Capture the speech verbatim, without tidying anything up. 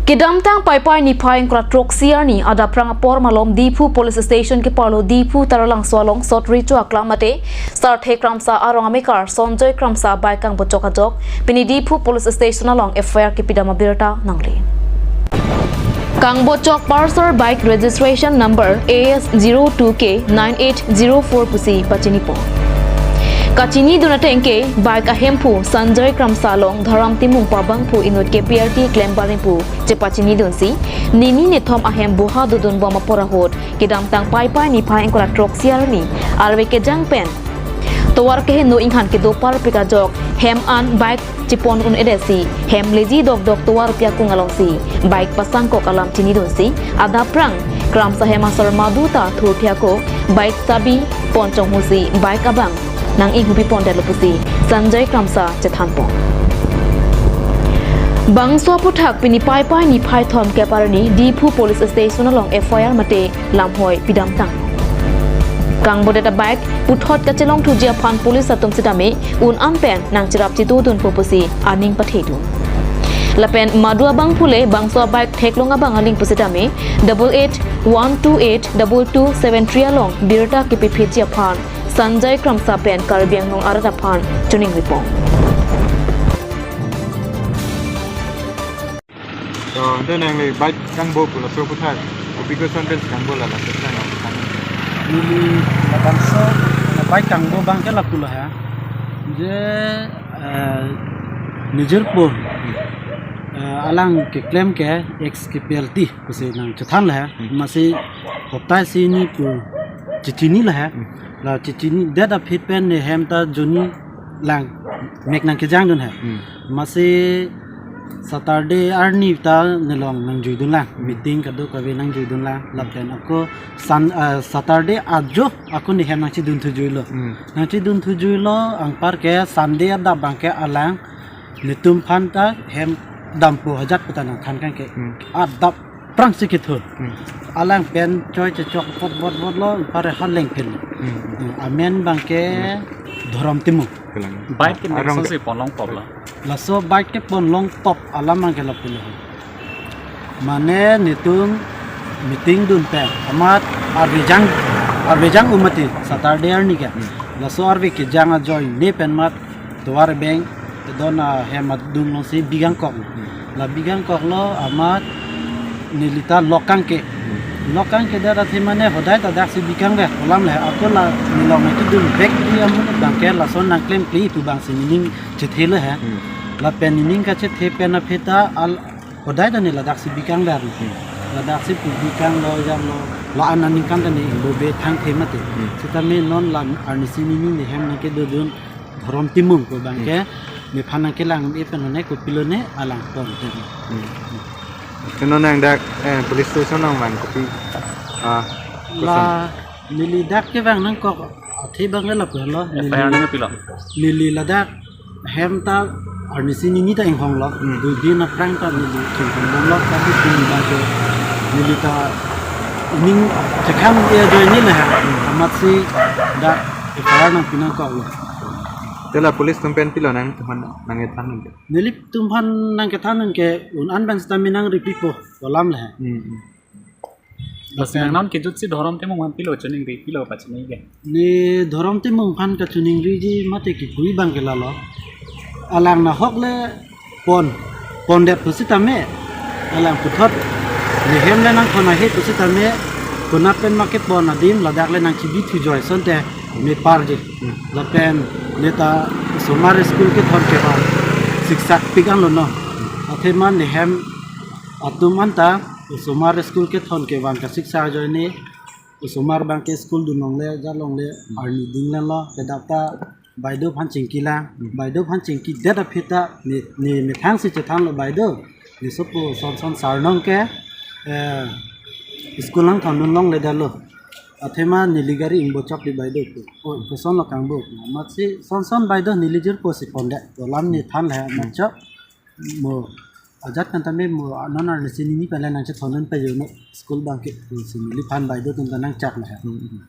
Kedamtang Paipai niphai ingkoi ra throksi arni adap phrang apor malom Diphu Police Station keparlo Diphu Taralangso along Sot Recho Aklam mate Sarthe Kramsa arong amekar Sanjoy Kramsa bike kangbochok ajok pini Diphu Police Station along F I R kepidam abirta nangli. Kangbochok Pulsar bike registration number A S zero two K nine eight zero four pusi pachinipo. Kachinidun ateng ke bike ahemphu Sanjoy Kramsa along Dharam Timung pu abangphu inut ke P R T klem barim pu chepachinidunsi nini nithom ahem buha dodunbom apor ahut kedamtang Paipai niphai ingkoi ra throksi arni arve kejang pen tovar keheno inghan kedo parpik ajok hem an bike chepon un-edetsi hem leji dokdok tovar pi akung alongsi bike pasangkok alam chinidunsi adap phrang Kramsa hem asar madu ta thurthe ako bike sabi pon chonghusi bike abang nang-inghupi pondetlo pusi Sanjoy Kramsa chethanpo. Bangso aphuthak pini Paipai niphai thomkep arni Diphu Police Station along F I R mate lamhoi pidamtang. Kangbodet abike puthot kachelongthuji aphan police atum sitame un-an pen nangcherap chitudunpo pusi aning pathedun. Lapen madu abangphu le bangso abike theklong abang aling pusitame double eight one two eight double two seven three along birta kepiphitji aphan Sanjoy Kramsa pen Karbi Anglong arat aphan choningripo. So, ante nangli bike kangbo pu laso aphuthak, kopi koson pen kangbo la laso aphuthak nang kangbo. Neli labangso bike kangbo abang ke lapulo ha. Je, eh, nijirpo, eh, alang keklem ke ex K P L T pusi nangchethan le ha. Hmm. Amatsi hopta isi hini pu chechini le ha. Hmm. La chechinidet aphi pen ne hem ta joni lang mek nangkejangdun ha. Hmm. Amatsi Saturday arni ta nelong nangjuidun lang. Hmm. Meeting kadokave nangjuidun lang. Hmm. Lapen ako Sun-, ah, Saturday ajo ako ne hem nangchedun thujuilo. Hmm. Nangchedun thujuilo anpar ke Sunday adap abang ke alang netum aphan ta hem dampo ajat pu ta nangthan kang ke. Hmm. Adap phrangsi kethur. Hmm. Alang pen choi chechok pot bot botlo, anpar haleng pen. Hmm. Hmm, amen abang ke Hmm. Dharam Timung. Kelang. Bike ke Arong nangso si ponlong pop lo. Laso bike ke ponlong pop alam abang ke lapulo. Mane netum meeting dun pen amat arve jang, arve jang umati Saturday arni ke. Hmm. Laso arve kejang ajoine pen amat tovar abeng don ahem adung alongsi bikangkok. Hmm. La bikangkoklo amat neli ta lok kangke. Hmm. Lok kangkedet athe mane hodai ta daksi bikang le alam le ako la nelong kedun bag di amun abang ke lason nangklempli pu abangsi nening chethe le ha. Hmm. Lapen nening kachethe pen aphi ta al hodai ta ne ladaksi bikang dar. Hmm. Ladaksi pu bikanglo jamlo. La-an aningkan ta ne ingbo be thangthe mate. Hmm. Sitame non la arnisi nini ne hem nangkedodun Dharam Timung pu abang ke. Hmm. Nephan nangkelang e pen ne kopilo ne alang pon te. Hmm. Keno nang dak, eh, police station nang vang kopi. Ah, La koson. Neli dak kevang nangkok athe abang ke lapulo. F I R neli nangpilo. Neli ladak hem ta arnisi nini ta inghonglo. Hmm. Dui din aphrang ta neli chinghongbomlo tapi pini bajo neli ta ining chekhang e ajoine le ha. Hmm. Amatsi dak F I R nangpi nangkoklo. Te la police atum pen pilo nangtumphan nangkethan nang ke? Nelitum aphan nangkethan nang ke un-an pen sitame nangripipo pu alam le ha. Hmm, hmm. Lasi nang non kejutsi Dharam Timung aphan pilo choningri, pilo pachiningri ke? Ne Dharam Timung aphan kachoningriji mate kekui abang ke lalo. Alang nahok le pon, pondet pusitame. Alang puthot ne hem le nangthon ahe pusitame. Konat pen ma kepon adim ladak le nangchibi thujoi asonte meparji. Hmm. Lapen ne ta osomar school kethon kevang siksak pik anlo no. Athema ne hem atum anta osomar school kethon kevang kasiksak ajoine, osomar abang ke school dun longle, ja longle, arni ding lelo, kedap ta baido aphan chingki lang, Hmm. baido aphan chingkidet aphi ta ne, ne methangsi chethanlo baido, ne sopo son son sar nong ke, eh, school nangthondun longledetlo. Athema neli gari ingbochok di baido pu. O, koson lo kangbo. Amatsi son son baido neli jirpo si pondet. Alam ne than le ha, Hmm. amatsi mo ajat kan tame mo non arnisi nini pen le nangchethondun pajirno school abang ke pusi neliphan baido atum ta nangchak le ha. Hmm.